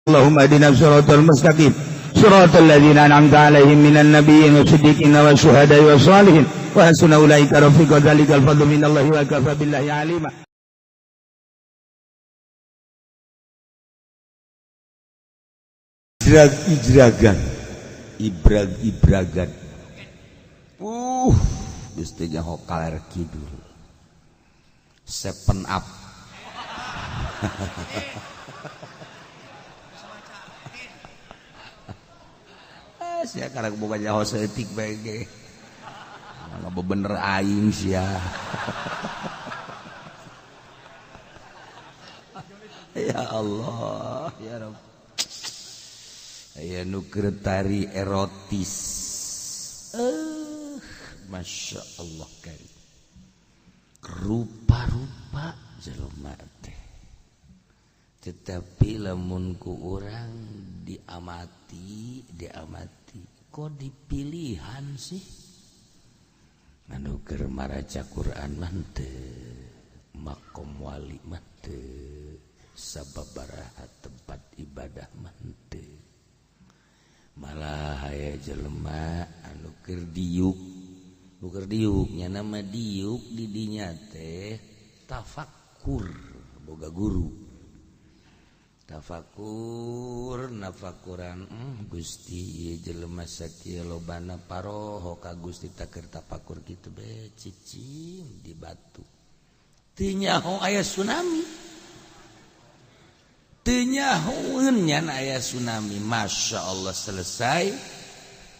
Allahumma ihdina siratal mustaqim siratal ladzina an'amta 'alaihim minan nabiyyin wash-shiddiqin wasyuhada'i wash-shalihin wa hasuna ulaika rafiqa dzalikal fadlu minallahi wa kafa billahi 'alima. Ijragan ibrag ibragan Gusti nyaho kaler kidul seven up. Sia karek boga nyaho saeutik bae ge. Malah bener aing sia. Ya Allah, ya Rabb. Aya nu keur tari erotis. Masya Allah karim. Rupa-rupa jelema teh. Tetapi lamun ku urang diamati kok dipilihan sih anu keur maraca Quran mah teu, makom wali mah teu, sababaraha tempat ibadah mah teu. Malah aya jelema anu keur diuk, nu keur diuk nya nama diuk di dinya teh tafakur boga guru. Tafakur nafakuran Gusti ieu jelema sakieu lobana paroho ka Gusti taker tafakur kitu be cicing di batu. Teu nyaho aya tsunami. Teu nyahoeun nya aya tsunami. Masya Allah selesai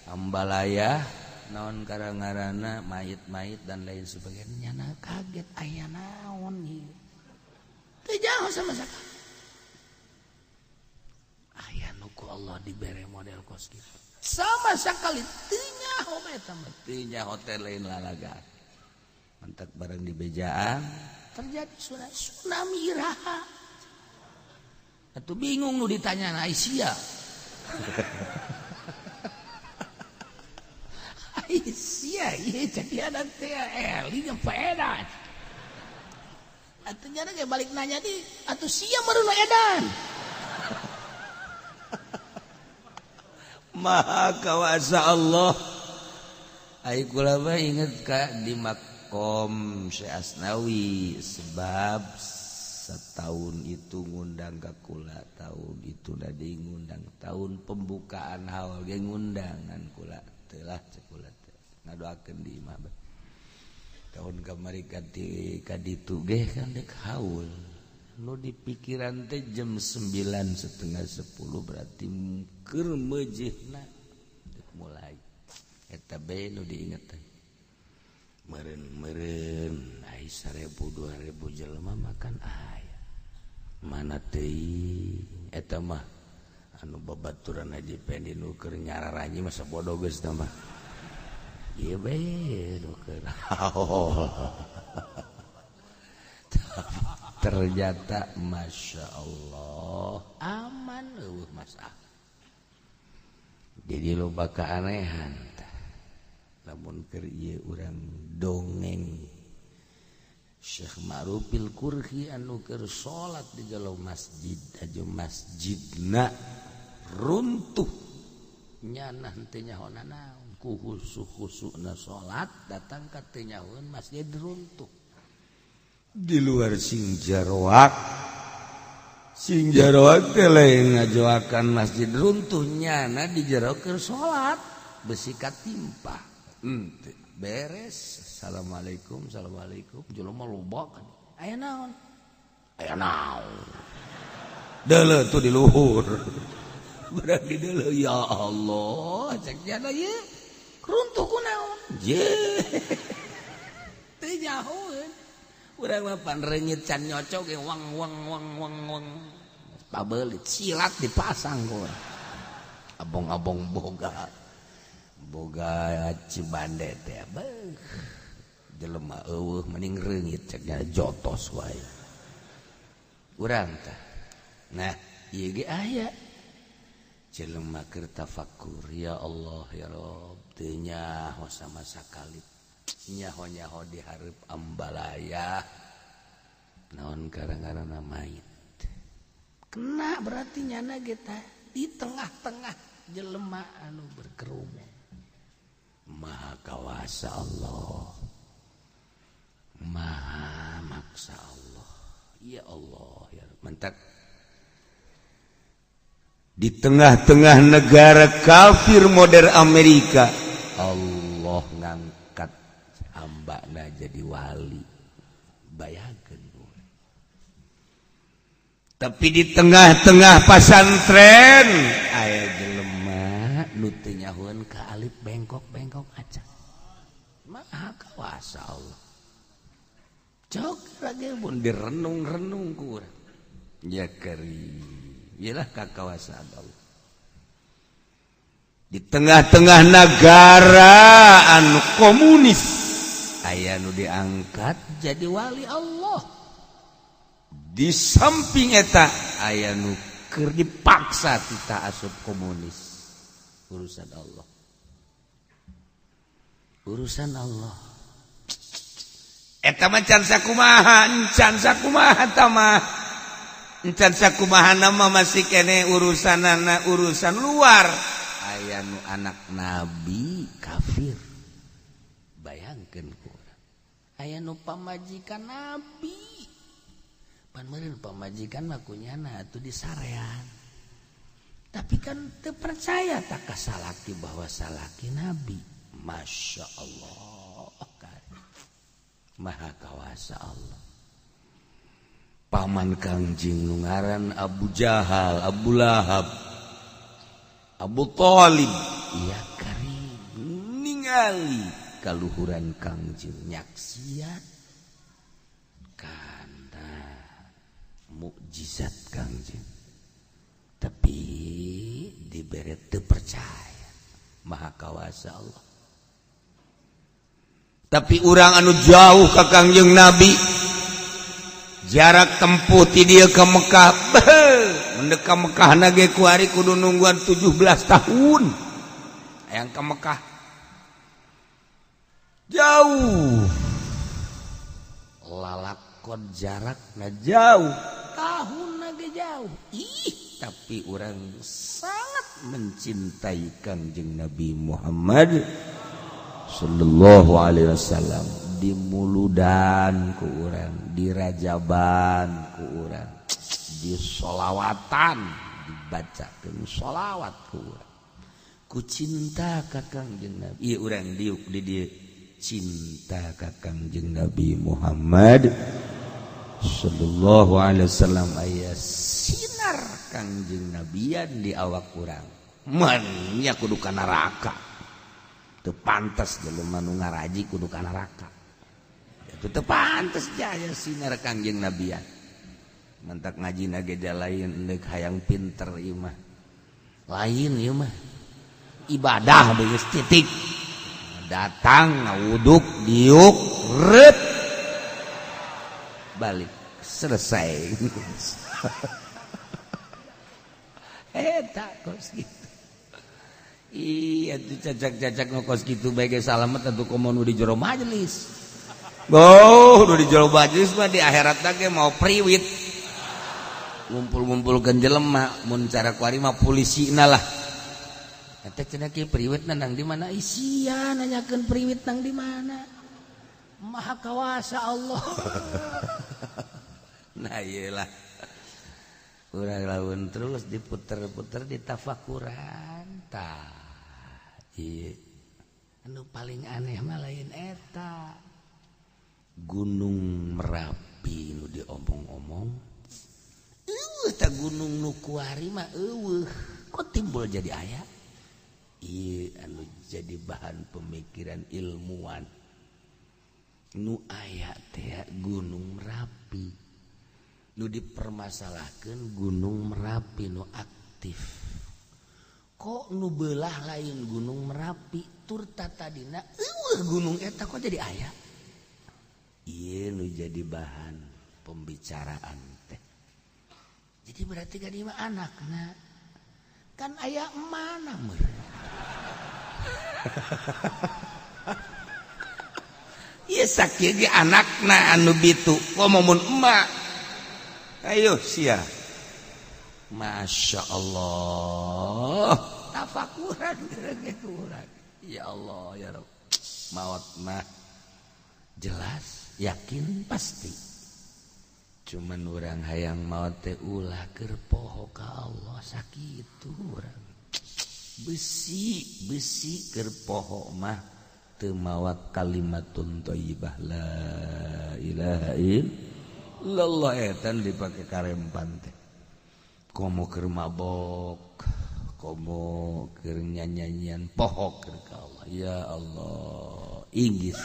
ambalaya naon karangarana mayit-mayit dan lain sebagainya nyana kaget aya naon ieu. Teu nyaho sama sekali. Aya nu ku Allah dibere model kos kitu. Sama sekali teu nyaho eta mah, teu nyaho teh lain lalaga. Mantak bareng di bejaan terjadi tsunami iraha. Atuh bingung nu ditanya na Aisyah. Aisyah ieu cek teh eling edan. Atuh nyana ge balik nanya di atuh sia meureun edan. Maha kawasa Allah. Ai kula mah inget ka di makom Syekh Asnawi sebab setahun itu ngundang ka kula, tahun itu tadi ngundang, tahun pembukaan haul ge ngundangan kula teh lah cek kula teh ngadoakeun di imah. Tahun kamari ka ditu ge kan dek haul. Nu di pikiran teh jam 9:30 berarti keur meujeuhna mulai eta bae nu diinget teh. Meureun-meureun ai 1000 2000 jelema makan aya. Mana teuing eta mah anu babaturan Haji Pendi nu keur nyararanyi masa bodoh geus tah mah. Ieu bae nu keur haul. Ternyata Masya Allah aman eueuh masalah. Jadi loba keanehan tah. Lamun keur ieu urang dongeng Syekh Ma'rufil Kurhi anu keur salat di jero masjid aja masjidna runtuh nyanah teu nyaho nanaon ku khusyuk-khusyukna salat datang ka teu nyahoeun masjid runtuh. Di luar sing jaroak teh lain ngajoakan masjid runtuh nyana di jero keur salat besi katimpa henteu beres assalamualaikum assalamualaikum jelema loba kan aya naon deuleu tuh di luhur berarti deuleu ya Allah cek nyana ieu runtuh ku naon je teu nyahoeun. Urang mah pan reungit can nyocok ge wang wang wang wang wang pabelit silat dipasang ku abong-abong boga boga Cibande teh beuh jelema eueuh mending reungit cek nya jotos wae urang teh. Nah ieu ge aya jelema keur tafakur ya Allah ya Rabb teu nyaho sama sakali nyaho-nyaho di hareup ambalaya naon karang-karana mayit Kena berarti nyana kita di tengah-tengah jelema anu berkerumun. Maha kawasa Allah, Maha maksa Allah. Ya Allah, ya mantak. Di tengah-tengah negara kafir modern Amerika, Allah ngangkat hambana jadi wali. Bayangkan. Tapi di tengah-tengah pasantren aya jelema nu teu nyahoeun ka alif bengkok-bengkok aja. Maha kawasa Allah. Cok lagi pun direnung-renung ku urang. Ya karim. Iyalah kakawasaan Allah. Di tengah-tengah negara anu komunis aya nu diangkat jadi wali Allah. Di samping eta aya nu keur dipaksa kita asup komunis. Urusan Allah. Urusan Allah. Eta mah can sakumaha, encan sakumaha ta mah. Encan sakumaha nama masih kene urusanana urusan luar. Aya nu anak nabi kafir. Bayangkeun ku urang. Aya nu pamajikan nabi. Pan meureun pamajikan mah kunyana atuh disarean. Tapi kan teu percaya tak ka salaki bahwa salaki nabi. Masya Allah. Maha kawasa Allah. Paman Kangjeng nu ngaran Abu Jahal, Abu Lahab, Abu Thalib, ya karim ningali kaluhuran Kangjeng nyaksian kana mukjizat Kangjeng. Tapi dibere teu percaya. Maha kawasa Allah. Tapi urang anu jauh ka Kangjeng Nabi, jarak tempuh ti dieu ke Mekah, mendek ka Mekah na ge kuari kudu nungguan 17 tahun. Hayang ke Mekah jauh, lalakon jarak na jauh, tahun na ge jauh. Ih, tapi urang sangat mencintai Kangjeng Nabi Muhammad sallallahu alaihi wasallam. Di muludan ku urang, di rajaban ku urang, di solawatan dibacakeun solawat ku urang. Ku cinta ka Kangjeng Nabi. Ieu urang diuk di dieu cinta ka Kangjeng Nabi Muhammad sallallahu alaihi wasallam. Aya sinar Kangjeng Nabian di awak urang. Man nya kudu ka neraka. Teu pantes jelema nu ngaraji kudu ka neraka. Itu teu pantes jaya sinar Kangjeng Nabian. Mantak ngaji na ge lain deuk hayang pinter ieu mah. Lain ieu mah. Ibadah geus titik. Datang ngawuduk diuk rep balik selesai. Eta kos gitu. Iya tuh cacak-cacak ngokos gitu bae ge salamet atuh komo nu di jero majelis. Oh, nu di jero majelis mah di akhirat ge mau priwit. Ngumpul-ngumpulkeun jelema mun cara kuari mah polisina lah. Eta cenah kieu priwit nang di mana? Isia nanyakeun priwit nang di mana? Maha kawasa Allah. Nah iyalah. Urang laun terus diputer-puter ditafakuran. Tah. Ieu anu paling aneh mah lain eta. Gunung Merapi nu diomong-omong. Eueuh tah gunung nu kuari mah eueuh. Kok timbul jadi aya? Ieu anu jadi bahan pemikiran ilmuwan. Nu aya teh Gunung Merapi. Nu dipermasalahkeun Gunung Merapi nu aktif. Kok nu beulah lain Gunung Merapi tur tatadina eueuh gunung eta kok jadi aya? Ieu nu jadi bahan pembicaraan teh. Jadi berarti kan ieu mah anakna. Kan aya mana meureun. Ieu sakieu ge anakna anu bitu komo mun emak. Ayo sia. Masya Allah tafakuran kurang. Ya Allah ya Rabb, maut mah jelas yakin pasti. Cuman urang hayang maut teh ulah keur poho ka Allah sakitu urang. Besi besi keur poho mah teu mawa kalimatun thayyibah la ilaha illallah eta dipake karempan teh. Komo keur mabok, komo keur nyanyian poho keur ka Allah. Ya Allah, inggis.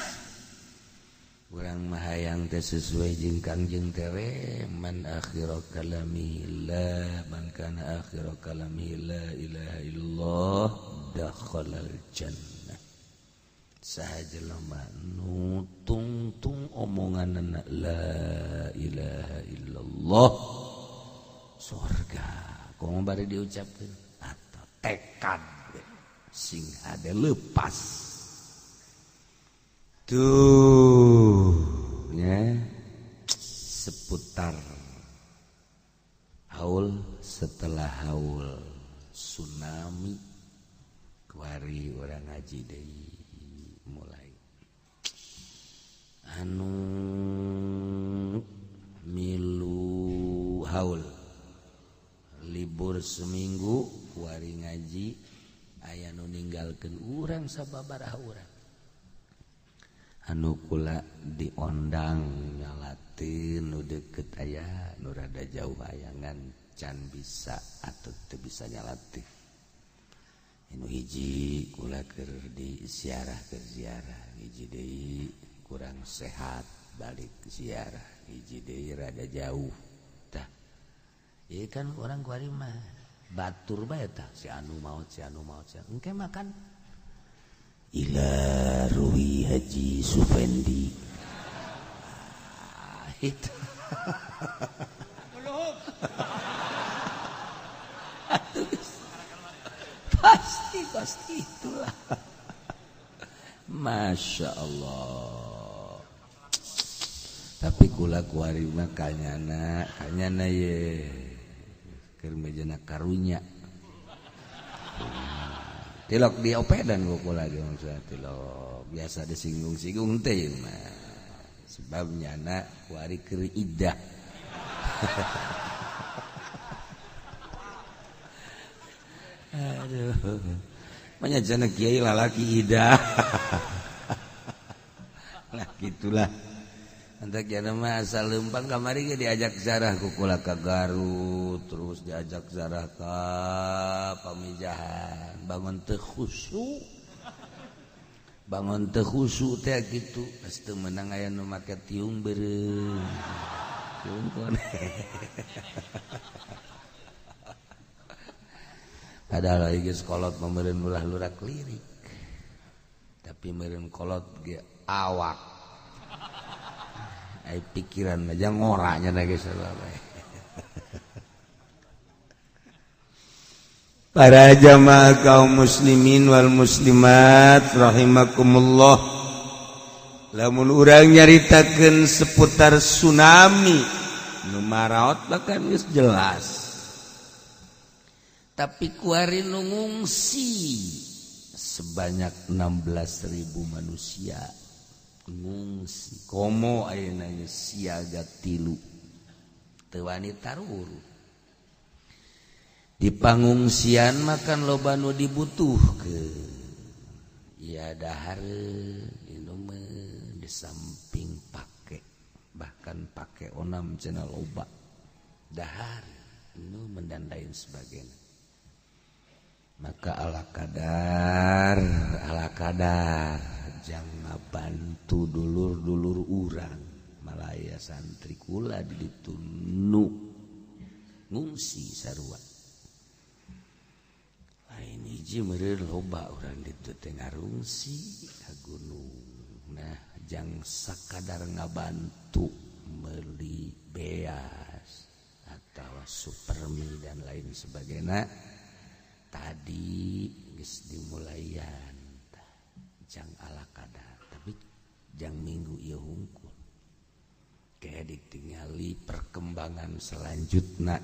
Urang mah hayang teh sesuai jeung Kangjeng teh man akhira kalami la man kana akhira kalami la ilaha illallah dakhalal jannah. Saha jelema nu tungtung omonganna la ilaha illallah surga. Komo bari diucapkeun atau tekad sing hade lepas. Tuh ya, seputar haul setelah haul tsunami kuari orang ngaji deui mulai anu milu haul libur seminggu kuari ngaji aya nu ninggalkeun urang sababaraha urang anu kula diondang nyalatin nu deket aya nu rada jauh ayangan can bisa atau teu bisa nyalatin. Anu hiji kula keur di ziarah keur ziarah, hiji deui kurang sehat balik ziarah, hiji deui rada jauh tah. Ieu kan urang kuari mah batur bae tah si anu maot si anu maot si anu. Engke makan ila ruwi Haji Sufendi. Ah, itu. Pasti pasti itulah. Masya Allah. Tapi kula kuari mah kanyana, kanyana ye. Keur mejana karunya. Tilok di opedan kula ge maksudna tilok biasa disinggung-singgung teh mah. Sebab nyana kuari keur idah. Aduh. Banyak jana kiai lalaki idah. Nah gitulah. Antak jana mah asal lempang kamari ge diajak zarah ku kula ka Garut, terus diajak zarah ka Pamijahan. Bangun teu khusyuk. Bangun teu khusyuk teh kitu, geus teu meunang aya nu make tiung beureum. Tiung kone. Padahal geus kolot mah meureun ulah lurak lirik. Tapi meureun kolot ge awak. Ai pikiran aja ngoranya na geus bae. Para jamaah kaum muslimin wal muslimat rahimakumullah. Lamun urang nyaritakeun seputar tsunami nu maraot bahkan geus jelas. Tapi kuari nu ngungsi sebanyak 16.000 manusia ngungsi. Komo ayeuna siaga 3 teu wani taruru. Di pangungsian makan loba nu dibutuhkeun. Ya dahar minuman di samping pake, bahkan pake onam cenah loba. Dahar minuman dan lain sebagainya. Maka ala kadar jangan bantu dulur-dulur urang Malaya santri kula di ditu nu ngungsi sarua. Lain hiji meureun loba urang ditu teh ngarungsi ka gunung. Nah, jang sakadar ngabantu meuli beas atawa supermi dan lain sebagainya. Tadi geus dimulaian jang ala kadar, tapi jang minggu ieu hungkul. Kayak ditinggali perkembangan selanjutna.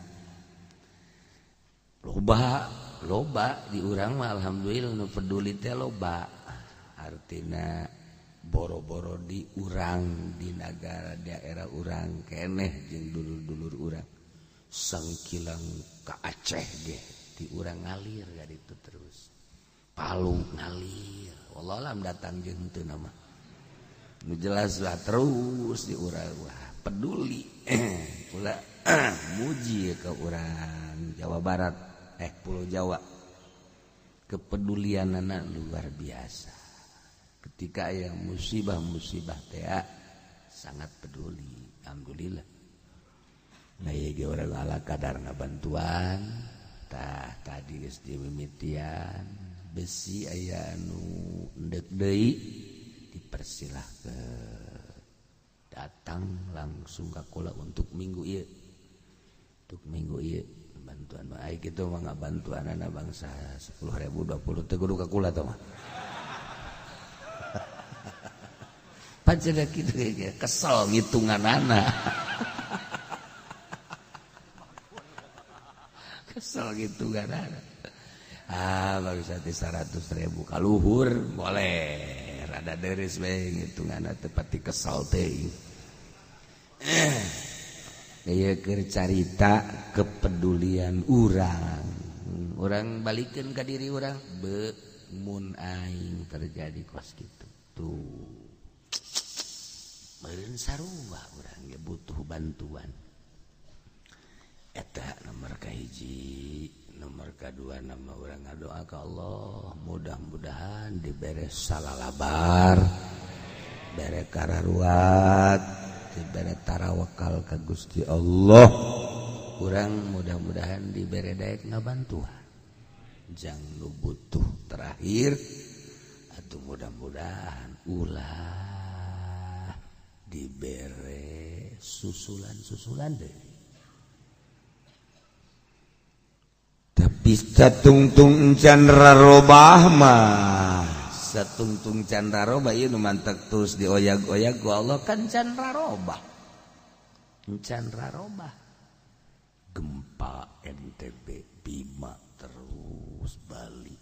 Loba loba di urang mah alhamdulillah nu peduli teh loba. Artina boro-boro di urang di nagara daerah urang keneh jeung dulur-dulur urang sangkilang ka Aceh ge di urang ngalir ka ditu terus. Palu ngalir. Wallahu alam datang jeung teu nama. Nu jelas lah terus di urang wah peduli. Ulah muji ke urang Jawa Barat Pulau Jawa. Kepedulianana luar biasa. Ketika aya musibah-musibah teh sangat peduli. Alhamdulillah. Nah ieu ge urang ala kadar ngabantuan. Tah tadi geus dimimitian besi aya anu endek deui dipersilahkeun. Datang langsung ka kula untuk minggu ieu. Untuk minggu ieu bantuan mah ai kitu mah ngabantuanana bangsa 10.000 20 teu kudu ka kula teh mah. Pancen kitu kesel ngitunganana. Kesel ngitunganana. Ah bangsa teh 100.000 kaluhur boleh rada deris bae ngitunganna teh pati kesel teh. Ieu keur carita kepedulian urang. Urang balikeun ka diri urang be mun aing terjadi kos kitu. Tuh. Meureun sarua urang ge butuh bantuan. Eta nomor kahiji, nomor kadua nama urang ngadoa ka Allah, mudah-mudahan dibere salalabar, bere kararuat, dibere tarawakal ka Gusti Allah. Urang mudah-mudahan dibere daek ngabantuan. Jang nu butuh terakhir atuh mudah-mudahan ulah dibere susulan-susulan deh. Tapi satungtung can rarobah mah, satungtung can rarobah ieu nu mantek terus dioyag-oyag ku Allah kan can rarobah. Can rarobah. Gempa NTB Bima terus Bali,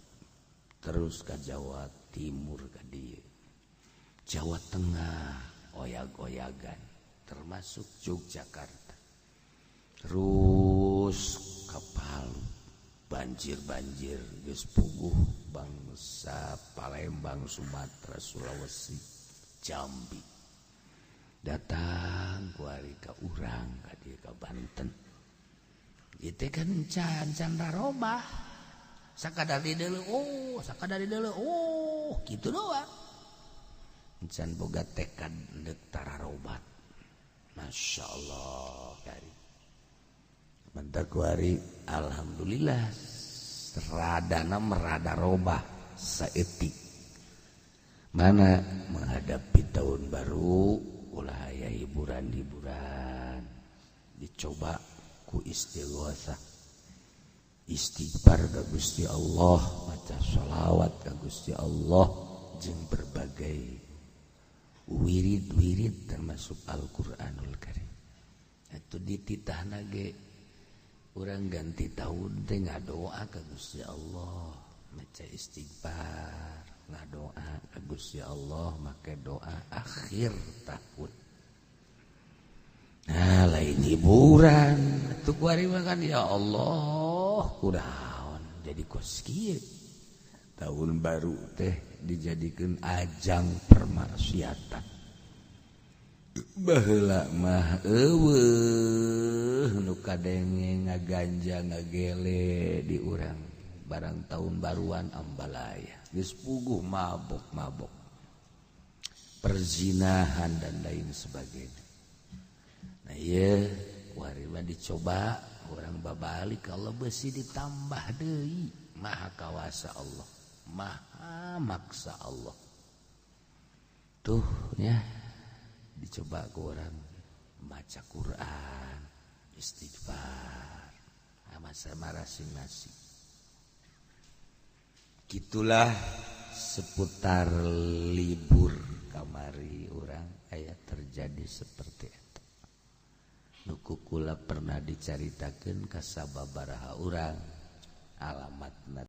terus ke Jawa Timur ka dieu. Jawa Tengah oyag-oyagan termasuk Yogyakarta. Terus ke Palu, banjir-banjir geus puguh bangsa Palembang, Sumatera, Sulawesi, Jambi. Datang kuari ka urang ka dieu ka Banten. Ieu teh kan can rarobah. Sakadar di deuleu, oh, sakadar di deuleu, oh, kitu doang. Can boga tekad deuk tararobat. Masya Allah kari. Mantak kuari alhamdulillah radana merada robah saeutik. Mana menghadapi tahun baru ulah aya hiburan-hiburan. Dicoba ku istighosah. Istighfar ka Gusti Allah, maca sholawat ka Gusti Allah jeung berbagai wirid-wirid termasuk Al-Qur'anul Karim. Atuh dititahna ge urang ganti tahun teh ngadoa ka Gusti Allah, maca istighfar, ngadoa ka Gusti Allah, make doa akhir tahun. Nah, lain hiburan. Atuh kuari mah kan ya Allah, kunaon jadi kos kieu. Tahun baru teh dijadikeun ajang permaksiatan. Baheula mah eueuh nu kadenge ngaganja ngagele di urang barang tahun baruan ambalaya geus puguh mabok-mabok, perzinahan dan lain sebagainya. Nah ieu kuari mah dicoba urang babalik kalau besi ditambah deui. Maha kawasa Allah, maha maksa Allah. Tuh ya dicoba ke orang baca Quran, istighfar, sama masing-masing. Gitulah seputar libur kamari orang aya terjadi seperti itu. Nu kukula pernah dicaritakeun ka sababaraha urang. Alamatna.